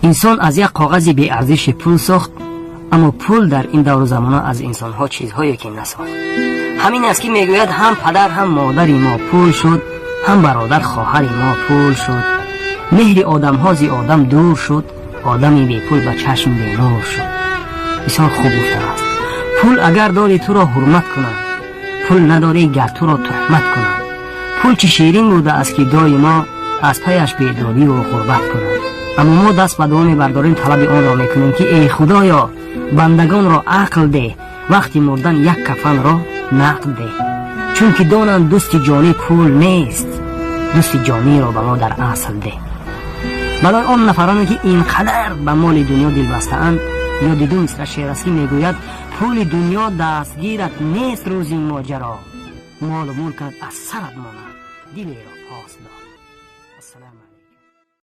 Инсон аз як коғази беарзиши пул сохт, аммо пул дар ин давру замона аз инсонҳо чизҳое ки насохт. Ҳамин аст, ки мегӯяд: ҳам падар, ҳам модари мо пул шуд, ҳам бародар, хоҳари мо пул шуд. Меҳри одамҳо зи одам дур шуд, одами бепул ба чашм бенур шуд. Бисёр хуб гуфтааст. Пул агар дорӣ, туро ҳурмат кунанд, пул надорӣ, гар туро туҳмат кунанд. Пул чӣ ширин будааст, ки доимо аз паяш бедодиву ғурбат кунанд. Аммо мо даст ба дуо мебардорем, талаби онро мекунем, ки эй Худоё, бандагонро ақл деҳ, вақти мурдан як кафанро нақд деҳ, чунки донанд, дӯсти ҷонӣ пул нест, дӯсти ҷониро ба мо дар асл деҳ. Барои он нафароне, ки ин қадар ба моли дунё дилбастаанд, ёди ду мисра шеър аст, ки мегӯяд: пули дунё дастгират нест рӯзи моҷаро, молу мулкат аз сарат монад, дилеро пос дор. Ассалому.